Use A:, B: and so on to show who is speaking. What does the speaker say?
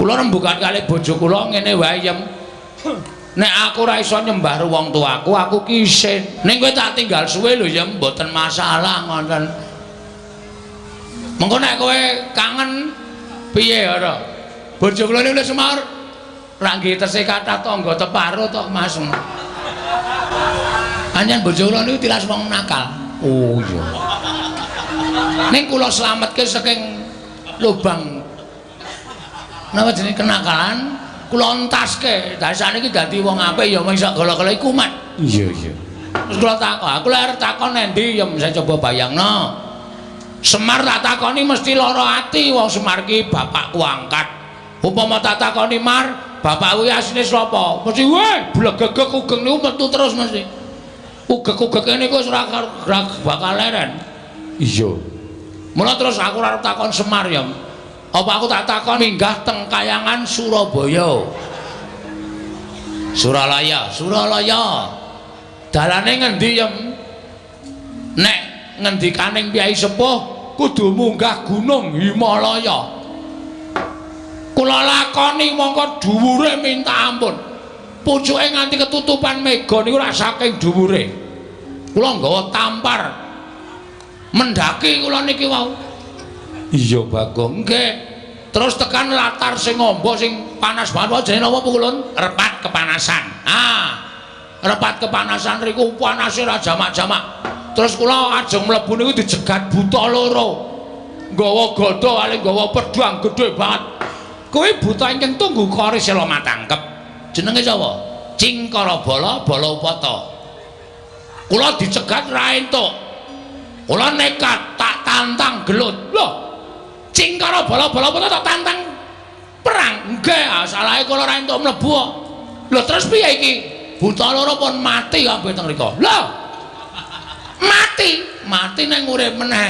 A: Kula rembugan kalih bojo kula ngene wae, Yem. Nek aku ora iso nyembah wong tuaku, aku ki isin. Ning kowe tak tinggal suwe lho, Yem, mboten masalah ngoten. Mengko nek kowe kangen piye ora? Bojo kula niku semaur ra nggih tesih kathah tangga teparo tok, Mas. Pancen bojo kula niku tilas wong nakal. Oh iya. Ning kula slametke saking lubang napa jenenge kenakalan, kula entaske. Dadi saniki dadi wong apik ya mung iso gala-gala iku kumat. Iya, iya. Terus kula takon, aku lek arep takon endi ya saya coba bayangno. Semar tak takoni mesti lara ati, wong Semar ki bapakku angkat. Upama tak takoni, "Mar, bapakku ki asline sapa?" Mesti weh blegegeg ugeng niku metu terus mesti. Ugeg-ugege niku wis ora bakal leren. Iya. Mula terus aku ora arep takon Semar ya. Apa aku tak takon minggah teng Kayangan Surabaya. Suralaya, Suralaya. Dalane ngendi, Yem? Nek ngendikaning Kyai Sepuh kudu munggah Gunung Himalaya. Kula lakoni mongko dhuwure minta ampun. Pucuke nganti ketutupan mega niku ora saking dhuwure. Kula nggawa tampar. Mendaki kula niki wau. Iya, Bagong. Nggih. Terus tekan latar sing amba sing panas banget jenenge napa Pukulun? Repat kepanasan. Ah. Repat kepanasan riku panase ra jamak-jamak. Terus kula ajeng mlebu niku dijegat buta loro. Nggawa gada kali nggawa pedhang gedhe banget. Kuwi buta ingkang tunggu kori sela matangkep. Jenenge sapa? Cingkara Bala Bala Upata. Kula dicegat ra entuk. Kula nekat tak tantang gelut. Loh. Cingkara Bala Bala Upata tak tantang perang. Nggih, ah, salahe kula ra entuk mlebu kok. Lho terus piye iki? Buta loro pun mati kabeh teng mriku. Lho. Mati, mati ning urip meneh.